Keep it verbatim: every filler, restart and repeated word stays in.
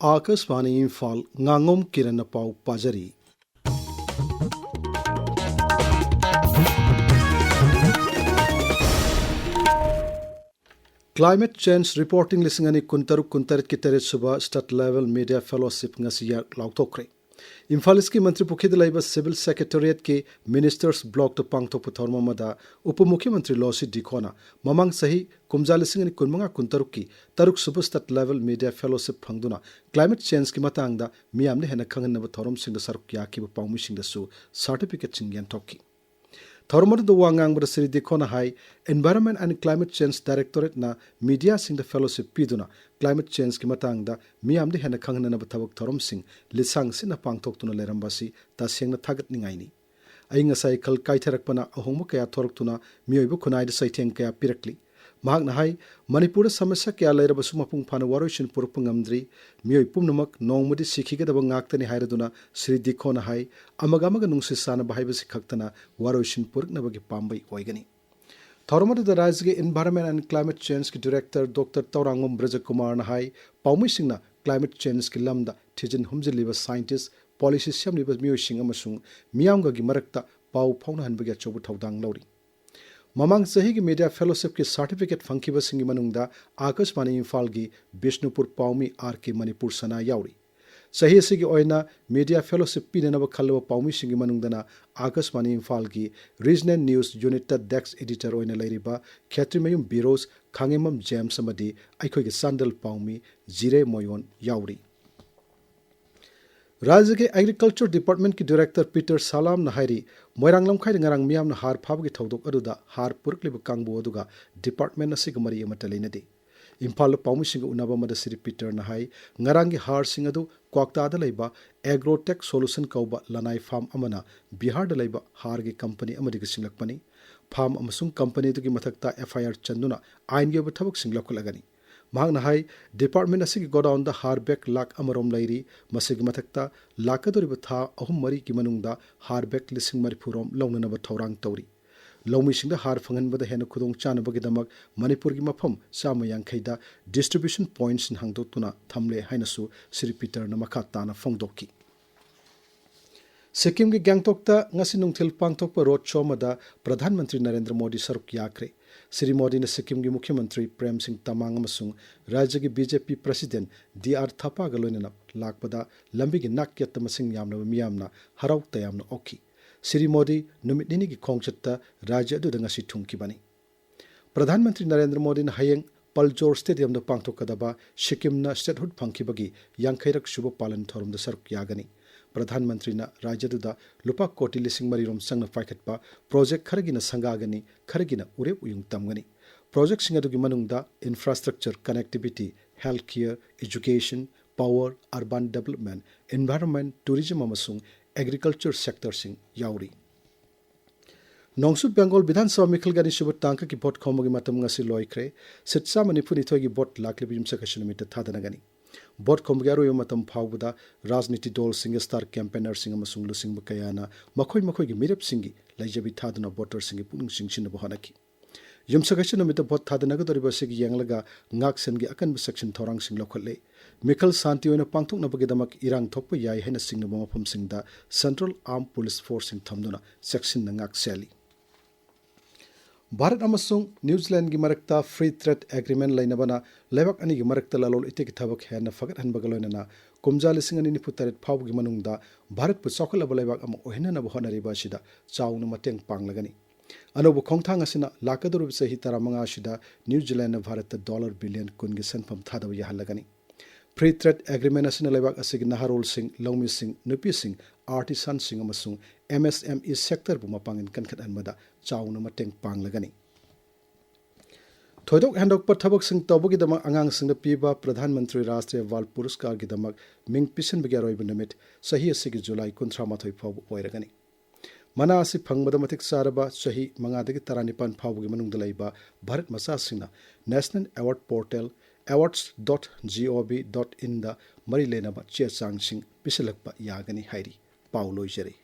ꯑꯥꯀꯥꯁꯕꯥꯅꯤ ꯏꯝꯐꯥꯜ, ꯉꯥꯉꯣꯝ ꯀꯤꯔꯟꯅ ꯄꯥꯎ ꯄꯥꯖꯔꯤ꯫ Climate Change Reporting ꯂꯤꯁꯤꯡ ꯑꯅꯤ ꯀꯨꯟꯇꯔꯨꯛ ꯀꯨꯟꯇꯔꯦꯠꯀꯤ ꯇꯔꯦꯠ ꯁꯨꯕ State Level Media Fellowship ꯉꯁꯤ ꯌꯥꯛ ꯂꯥꯎꯊꯣꯛꯈ꯭ꯔꯦ꯫ ꯏꯝꯐꯥꯜ ꯏꯁꯀꯤ ꯃꯟꯇ꯭ꯔꯤ ꯄꯨꯈ꯭ꯔꯤꯗ ꯂꯩꯕ Civil Secretariatꯀꯤ Ministers Blockꯇ ꯄꯥꯡꯊꯣꯛꯄ ꯊꯧꯔꯝ ꯑꯃꯗ ꯎꯄ ꯃꯨꯈ꯭ꯌꯃꯟꯇ꯭ꯔꯤ ꯂꯣꯁꯤ ꯗꯤꯈꯣꯅ ꯃꯃꯥꯡ ꯆꯍꯤ ꯀꯨꯝꯖꯥ ꯂꯤꯁꯤꯡ ꯑꯅꯤ ꯀꯨꯟꯃꯉꯥ ꯀꯨꯟꯇꯔꯨꯛꯀꯤ ꯇꯔꯨꯛ ꯁꯨꯕ State Level Media Fellowship ꯐꯪꯗꯨꯅ climate changeꯀꯤ ꯃꯇꯥꯡꯗ ꯃꯤꯌꯥꯝꯗ ꯍꯦꯟꯅ ꯈꯪꯍꯟꯅꯕ ꯊꯧꯔꯝꯁꯤꯡꯗ ꯁꯔꯨꯛ ꯌꯥꯈꯤꯕ ꯄꯥꯎꯃꯤꯁꯤꯡꯗꯁꯨ certificateꯁꯤꯡ ꯌꯦꯟꯊꯣꯛꯈꯤ꯫ ꯊꯧꯔꯝ ꯑꯗꯨꯗ ꯋꯥ ꯉꯥꯡꯕꯗ ꯁ꯭ꯔꯤ ꯗꯤꯈꯣꯅ ꯍꯥꯏ, Environment and Climate Change Directorateꯅ mediaꯁꯤꯡꯗ fellowship ꯄꯤꯗꯨꯅ climate changeꯀꯤ ꯃꯇꯥꯡꯗ ꯃꯤꯌꯥꯝꯗ ꯍꯦꯟꯅ ꯈꯪꯍꯟꯅꯅꯕ ꯊꯕꯛ ꯊꯧꯔꯝꯁꯤꯡ ꯂꯤꯁꯥꯡ ꯁꯤꯠꯅ ꯄꯥꯡꯊꯣꯛꯇꯨꯅ ꯂꯩꯔꯝꯕ ꯑꯁꯤ ꯇꯁꯦꯡꯅ ꯊꯥꯒꯠꯅꯤꯡꯉꯥꯏꯅꯤ꯫ ꯑꯏꯪ ꯑꯁꯥ ꯏꯈꯜ ꯀꯥꯏꯊꯔꯛꯄꯅ ꯑꯍꯣꯡꯕ ꯀꯌꯥ ꯊꯣꯔꯛꯇꯨꯅ ꯃꯤꯑꯣꯏꯕ ꯈꯨꯟꯅꯥꯏꯗ ꯆꯩꯊꯦꯡ ꯀꯌꯥ ꯄꯤꯔꯛꯂꯤ꯫ ꯃꯍꯥꯛꯅ ꯍꯥꯏ, ꯃꯅꯤꯄꯨꯔꯗ ꯁꯃꯁ꯭ꯌꯥ ꯀꯌꯥ ꯂꯩꯔꯕꯁꯨ ꯃꯄꯨꯡ ꯐꯥꯅ ꯋꯥꯔꯣꯏꯁꯤꯟ ꯄꯨꯔꯛꯄ ꯉꯝꯗ꯭ꯔꯤ꯫ ꯃꯤꯑꯣꯏ ꯄꯨꯝꯅꯃꯛ ꯅꯣꯡꯃꯗꯤ ꯁꯤꯈꯤꯒꯗꯕ ꯉꯥꯛꯇꯅꯤ ꯍꯥꯏꯔꯗꯨꯅ ꯁ꯭ꯔꯤ ꯗꯤꯈꯣꯅ ꯍꯥꯏ, ꯑꯃꯒ ꯑꯃꯒ ꯅꯨꯡꯁꯤ ꯆꯥꯟꯅꯕ ꯍꯥꯏꯕꯁꯤ ꯈꯛꯇꯅ ꯋꯥꯔꯣꯏꯁꯤꯟ ꯄꯨꯔꯛꯅꯕꯒꯤ ꯄꯥꯝꯕꯩ ꯑꯣꯏꯒꯅꯤ꯫ ꯊꯧꯔꯝ ꯑꯗꯨꯗ ꯔꯥꯖ꯭ꯌꯒꯤ Environment and Climate Changeꯀꯤ Director Doctor Tourangbam ꯕ꯭ꯔꯖꯀꯨꯃꯥꯔꯅ high, ꯄꯥꯎꯃꯤꯁꯤꯡꯅ climate changeꯀꯤ ꯂꯝꯗ ꯊꯤꯖꯤꯟ ꯍꯨꯝꯖꯤꯜꯂꯤꯕ scientist, policy ꯁꯦꯝꯂꯤꯕ ꯃꯤꯑꯣꯏꯁꯤꯡ ꯑꯃꯁꯨꯡ ꯃꯤꯌꯥꯝꯒꯒꯤ ꯃꯔꯛꯇ ꯄꯥꯎ ꯐꯥꯎꯅꯍꯟꯕꯒꯤ ꯑꯆꯧꯕ ꯊꯧꯗꯥꯡ ꯂꯧꯔꯤ꯫ ꯃꯃꯥꯡ ꯆꯍꯤꯒꯤ media fellowshipꯀꯤ certificate ꯐꯪꯈꯤꯕꯁꯤꯡꯒꯤ ꯃꯅꯨꯡꯗ ꯑꯥꯀꯥꯁꯕꯥꯅꯤ ꯏꯝꯐꯥꯜꯒꯤ ꯕꯤꯁꯅꯨꯄꯨꯔ ꯄꯥꯎꯃꯤ ꯑꯥꯔ ꯀꯦ ꯃꯅꯤꯄꯨꯔ ꯁꯅꯥ ꯌꯥꯎꯔꯤ꯫ ꯆꯍꯤ ꯑꯁꯤꯒꯤ ꯑꯣꯏꯅ media fellowship ꯄꯤꯅꯅꯕ ꯈꯜꯂꯕ ꯄꯥꯎꯃꯤꯁꯤꯡꯒꯤ ꯃꯅꯨꯡꯗꯅ ꯑꯥꯀꯥꯁꯕꯥꯅꯤ ꯏꯝꯐꯥꯜꯒꯤ Regional News Unitꯇ desk editor ꯑꯣꯏꯅ ꯂꯩꯔꯤꯕ ꯈꯦꯇ꯭ꯔꯤꯃꯌꯨꯝ ꯕꯤꯔꯣꯖ, ꯈꯥꯉꯦꯝꯕꯝ ꯖꯦꯝꯁ ꯑꯃꯗꯤ ꯑꯩꯈꯣꯏꯒꯤ ꯆꯥꯟꯗꯦꯜ ꯄꯥꯎꯃꯤ ꯖꯤꯔꯦ ꯃꯣꯌꯣꯟ ꯌꯥꯎꯔꯤ꯫ ꯔꯥꯖ꯭ꯌꯒꯤ Agriculture Departmentꯀꯤ Director ꯄꯤꯇꯔ ꯁꯥꯂꯥꯝꯅ ꯍꯥꯏꯔꯤ, ꯃꯣꯏꯔꯥꯡ ꯂꯝꯈꯥꯏꯗ ꯉꯔꯥꯡ ꯃꯤꯌꯥꯝꯅ ꯍꯥꯔ ꯐꯥꯕꯒꯤ ꯊꯧꯗꯣꯛ ꯑꯗꯨꯗ ꯍꯥꯔ ꯄꯨꯔꯛꯂꯤꯕ ꯀꯥꯡꯕꯨ ꯑꯗꯨꯒ department ꯑꯁꯤꯒ ꯃꯔꯤ ꯑꯃꯠꯇ ꯂꯩꯅꯗꯦ꯫ ꯏꯝꯐꯥꯜꯗ ꯄꯥꯎꯃꯤꯁꯤꯡꯒ ꯎꯅꯕ ꯑꯃꯗ ꯁ꯭ꯔꯤ ꯄꯤꯇꯔꯅ ꯍꯥꯏ, ꯉꯔꯥꯡꯒꯤ ꯍꯥꯔꯁꯤꯡ ꯑꯗꯨ ꯀ꯭ꯋꯥꯛꯇꯥꯗ ꯂꯩꯕ Agrotech Solution ꯀꯧꯕ ꯂꯅꯥꯏ farm ꯑꯃꯅ ꯕꯤꯍꯥꯔꯗ ꯂꯩꯕ ꯍꯥꯔꯒꯤ company ꯑꯃꯗꯒꯤ ꯁꯤꯡꯂꯛꯄꯅꯤ꯫ Farm ꯑꯃꯁꯨꯡ company ꯑꯗꯨꯒꯤ ꯃꯊꯛꯇ F I R ꯆꯟꯗꯨꯅ ꯑꯥꯏꯟꯒꯤ ꯑꯣꯏꯕ ꯊꯕꯛꯁꯤꯡ ꯂꯧꯈꯠꯂꯒꯅꯤ꯫ ꯃꯍꯥꯛꯅ ꯍꯥꯏ, department ꯑꯁꯤꯒꯤ godownꯗ ꯍꯥꯔ bag ꯂꯥꯈ ꯑꯃꯔꯣꯝ ꯂꯩꯔꯤ꯫ ꯃꯁꯤꯒꯤ ꯃꯊꯛꯇ ꯂꯥꯛꯀꯗꯧꯔꯤꯕ ꯊꯥ ꯑꯍꯨꯝ ꯃꯔꯤꯒꯤ ꯃꯅꯨꯡꯗ ꯍꯥꯔ bag ꯂꯤꯁꯤꯡ ꯃꯔꯤꯐꯨ ꯔꯣꯝ ꯂꯧꯅꯅꯕ ꯊꯧꯔꯥꯡ ꯇꯧꯔꯤ꯫ ꯂꯧꯃꯤꯁꯤꯡꯗ ꯍꯥꯔ ꯐꯪꯍꯟꯕꯗ ꯍꯦꯟꯅ ꯈꯨꯗꯣꯡ ꯆꯥꯅꯕꯒꯤꯗꯃꯛ ꯃꯅꯤꯄꯨꯔꯒꯤ ꯃꯐꯝ ꯆꯥꯝꯃ ꯌꯥꯡꯈꯩꯗ distribution points ꯍꯥꯡꯗꯣꯛꯇꯨꯅ ꯊꯝꯂꯦ ꯍꯥꯏꯅꯁꯨ ꯁ꯭ꯔꯤ ꯄꯤꯇꯔꯅ ꯃꯈꯥ ꯇꯥꯅ ꯐꯣꯡꯗꯣꯛꯈꯤ꯫ ꯁꯤꯛꯀꯤꯝꯒꯤ ꯒꯦꯡꯇꯣꯛꯇ ꯉꯁꯤ ꯅꯨꯡꯊꯤꯜ ꯄꯥꯡꯊꯣꯛꯄ road show ꯑꯃꯗ ꯄ꯭ꯔꯙꯥꯟ ꯃꯟꯇ꯭ꯔꯤ ꯅꯔꯦꯟꯗ꯭ꯔ ꯃꯣꯗꯤ ꯁꯔꯨꯛ ꯌꯥꯈ꯭ꯔꯦ꯫ ꯁ꯭ꯔꯤ ꯃꯣꯗꯤꯅ ꯁꯤꯛꯀꯤꯝꯒꯤ ꯃꯨꯈ꯭ꯌ ꯃꯟꯇ꯭ꯔꯤ ꯄ꯭ꯔꯦꯝ ꯁꯤꯡ ꯇꯃꯥꯡ ꯑꯃꯁꯨꯡ ꯔꯥꯖ꯭ꯌꯒꯤ B J P president D R ꯊꯥꯄꯥꯒ ꯂꯣꯏꯅꯅ ꯂꯥꯛꯄꯗ ꯂꯝꯕꯤꯒꯤ ꯅꯥꯛ ꯌꯦꯠꯇ ꯃꯁꯤꯡ ꯌꯥꯝꯂꯕ ꯃꯤꯌꯥꯝꯅ ꯍꯔꯥꯎ ꯇꯌꯥꯝꯅ ꯑꯣꯛꯈꯤ꯫ ꯁ꯭ꯔꯤ ꯃꯣꯗꯤ ꯅꯨꯃꯤꯠ ꯅꯤꯅꯤꯒꯤ ꯈꯣꯡꯆꯠꯇ ꯔꯥꯖ꯭ꯌ ꯑꯗꯨꯗ ꯉꯁꯤ ꯊꯨꯡꯈꯤꯕꯅꯤ꯫ ꯄ꯭ꯔꯙꯥꯟ ꯃꯟꯇ꯭ꯔꯤ ꯅꯔꯦꯟꯗ꯭ꯔ ꯃꯣꯗꯤꯅ ꯍꯌꯦꯡ ꯄꯜꯖꯣꯔ stadiumꯗ ꯄꯥꯡꯊꯣꯛꯀꯗꯕ ꯁꯤꯛꯀꯤꯝꯅ statehood ꯐꯪꯈꯤꯕꯒꯤ ꯌꯥꯡꯈꯩꯔꯛ ꯁꯨꯕ ꯄꯥꯂꯟ ꯊꯧꯔꯝꯗ ꯁꯔꯨꯛ ꯌꯥꯒꯅꯤ꯫ ꯄ꯭ꯔꯙꯥꯟ ꯃꯟꯇ꯭ꯔꯤꯅ ꯔꯥꯖ꯭ꯌꯗꯨꯗ ꯂꯨꯄꯥ ꯀꯣꯇꯤ ꯂꯤꯁꯤꯡ ꯃꯔꯤ ꯔꯣꯝ ꯆꯪꯅ ꯄꯥꯏꯈꯠꯄ project ꯈꯔꯒꯤꯅ ꯁꯪꯒꯥꯒꯅꯤ, ꯈꯔꯒꯤꯅ ꯎꯔꯦꯞ ꯎꯌꯨꯡ ꯇꯝꯒꯅꯤ꯫ Projectꯁꯤꯡ ꯑꯗꯨꯒꯤ ꯃꯅꯨꯡꯗ infrastructure, connectivity, healthcare, education, power, urban development, environment, tourism ꯑꯃꯁꯨꯡ agriculture sectorꯁꯤꯡ ꯌꯥꯎꯔꯤ꯫ ꯅꯣꯡꯆꯨꯞ ꯕꯦꯡꯒꯣꯜ ꯕꯤꯙꯥꯟ ꯁꯚꯥ ꯃꯤꯈꯜꯒꯤ ꯑꯅꯤꯁꯨꯕ ꯇꯥꯡꯀꯛꯀꯤ vote ꯈꯣꯝꯕꯒꯤ ꯃꯇꯝ ꯉꯁꯤ ꯂꯣꯏꯈ꯭ꯔꯦ꯫ Seat ꯆꯥꯝꯃ ꯅꯤꯐꯨ ꯅꯤꯊꯣꯏꯒꯤ vote ꯂꯥꯛꯂꯤꯕ ꯌꯨꯝꯁꯀꯩꯁ ꯅꯨꯃꯤꯠꯇ ꯊꯥꯗꯅꯒꯅꯤ꯫ Vote ꯈꯣꯝꯕꯒꯤ ꯑꯔꯣꯏꯕ ꯃꯇꯝ ꯐꯥꯎꯕꯗ ꯔꯥꯖꯅꯤꯇꯤ ꯗꯜꯁꯤꯡꯒꯤ star campaignerꯁꯤꯡ ꯑꯃꯁꯨꯡ ꯂꯨꯆꯤꯡꯕ ꯀꯌꯥꯅ ꯃꯈꯣꯏ ꯃꯈꯣꯏꯒꯤ ꯃꯤꯔꯦꯞꯁꯤꯡꯒꯤ ꯂꯩꯖꯕꯤ ꯊꯥꯗꯨꯅ voterꯁꯤꯡꯒꯤ ꯄꯨꯛꯅꯤꯡ ꯆꯤꯡꯁꯤꯟꯅꯕ ꯍꯣꯠꯅꯈꯤ꯫ ꯌꯨꯝꯁꯀꯩꯁ ꯅꯨꯃꯤꯠꯇ vote ꯊꯥꯗꯅꯒꯗꯧꯔꯤꯕ ꯑꯁꯤꯒꯤ ꯌꯦꯡꯂꯒ ꯉꯥꯛꯁꯦꯜꯒꯤ ꯑꯀꯟꯕ ꯆꯦꯛꯁꯤꯟ ꯊꯧꯔꯥꯡꯁꯤꯡ ꯂꯧꯈꯠꯂꯦ꯫ ꯃꯤꯈꯜ ꯁꯥꯟꯇꯤ ꯑꯣꯏꯅ ꯄꯥꯡꯊꯣꯛꯅꯕꯒꯤꯗꯃꯛ ꯏꯔꯥꯡ ꯊꯣꯛꯄ ꯌꯥꯏ ꯍꯥꯏꯅ ꯆꯤꯡꯅꯕ ꯃꯐꯝꯁꯤꯡꯗ Central Armed Police Forceꯁꯤꯡ ꯊꯝꯗꯨꯅ ꯆꯦꯛꯁꯤꯟꯅ ꯉꯥꯛ ꯁꯦꯜꯂꯤ꯫ ꯚꯥꯔꯠ ꯑꯃꯁꯨꯡ ꯅ꯭ꯌꯨ ꯖꯤꯂꯦꯟꯗꯒꯤ ꯃꯔꯛꯇ free trade agreement ꯂꯩꯅꯕꯅ ꯂꯩꯕꯥꯛ ꯑꯅꯤꯒꯤ ꯃꯔꯛꯇ ꯂꯂꯣꯟ ꯏꯇꯤꯛꯀꯤ ꯊꯕꯛ ꯍꯦꯟꯅ ꯐꯒꯠꯍꯟꯕꯒ ꯂꯣꯏꯅꯅ ꯀꯨꯝꯖꯥ ꯂꯤꯁꯤꯡ ꯑꯅꯤ ꯅꯤꯐꯨ ꯇꯔꯦꯠ ꯐꯥꯎꯕꯒꯤ ꯃꯅꯨꯡꯗ ꯚꯥꯔꯠꯄꯨ ꯆꯥꯎꯈꯠꯂꯕ ꯂꯩꯕꯥꯛ ꯑꯃ ꯑꯣꯏꯍꯟꯅꯅꯕ ꯍꯣꯠꯅꯔꯤꯕ ꯑꯁꯤꯗ ꯆꯥꯎꯅ ꯃꯇꯦꯡ ꯄꯥꯡꯂꯒꯅꯤ꯫ ꯑꯅꯧꯕ ꯈꯣꯡꯊꯥꯡ ꯑꯁꯤꯅ ꯂꯥꯛꯀꯗꯧꯔꯤꯕ ꯆꯍꯤ ꯇꯔꯥꯃꯉꯥ ꯑꯁꯤꯗ ꯅ꯭ꯌꯨ ꯖꯤꯂꯦꯟꯗꯅ ꯚꯥꯔꯠꯇ dollar billion ꯀꯨꯟꯒꯤ ꯁꯦꯟꯐꯝ ꯊꯥꯗꯕ ꯌꯥꯍꯜꯂꯒꯅꯤ꯫ Free trade agreement ꯑꯁꯤꯅ ꯂꯩꯕꯥꯛ ꯑꯁꯤꯒꯤ ꯅꯍꯥꯔꯣꯜꯁꯤꯡ, ꯂꯧꯃꯤꯁꯤꯡ, ꯅꯨꯄꯤꯁꯤꯡ, artisanꯁꯤꯡ ꯑꯃꯁꯨꯡ M S M E sectorꯕꯨ ꯃꯄꯥꯡꯒꯜ ꯀꯟꯈꯠꯍꯟꯕꯗ ꯆꯥꯎꯅ ꯃꯇꯦꯡ ꯄꯥꯡꯂꯒꯅꯤ꯫ ꯊꯣꯏꯗꯣꯛ ꯍꯦꯟꯗꯣꯛꯄ ꯊꯕꯛꯁꯤꯡ ꯇꯧꯕꯒꯤꯗꯃꯛ ꯑꯉꯥꯡꯁꯤꯡꯗ ꯄꯤꯕ ꯄ꯭ꯔꯙꯥꯟ ꯃꯟꯇ꯭ꯔꯤ ꯔꯥꯁꯇ꯭ꯔꯤꯌ ꯕꯥꯜ ꯄꯨꯔꯁꯀꯥꯔꯒꯤꯗꯃꯛ ꯃꯤꯡ ꯄꯤꯁꯤꯟꯕꯒꯤ ꯑꯔꯣꯏꯕ ꯅꯨꯃꯤꯠ ꯆꯍꯤ ꯑꯁꯤꯒꯤ ꯖꯨꯂꯥꯏ ꯀꯨꯟꯊ꯭ꯔꯥ ꯃꯥꯊꯣꯏ ꯐꯥꯎꯕ ꯑꯣꯏꯔꯒꯅꯤ꯫ ꯃꯅꯥ ꯑꯁꯤ ꯐꯪꯕꯗ ꯃꯇꯤꯛ ꯆꯥꯔꯕ ꯆꯍꯤ ꯃꯉꯥꯗꯒꯤ ꯇꯔꯥꯅꯤꯄꯥꯟ ꯐꯥꯎꯕꯒꯤ ꯃꯅꯨꯡꯗ ꯂꯩꯕ ꯚꯥꯔꯠ ꯃꯆꯥꯁꯤꯡꯅ National Award Portal awards dot gov dot inꯗ ꯃꯔꯤ ꯂꯩꯅꯕ ꯆꯦ ꯆꯥꯡꯁꯤꯡ ꯄꯤꯁꯤꯜꯂꯛꯄ ꯌꯥꯒꯅꯤ ꯍꯥꯏꯔꯤ꯫ ꯄꯥꯎ ꯂꯣꯏꯖꯔꯦ꯫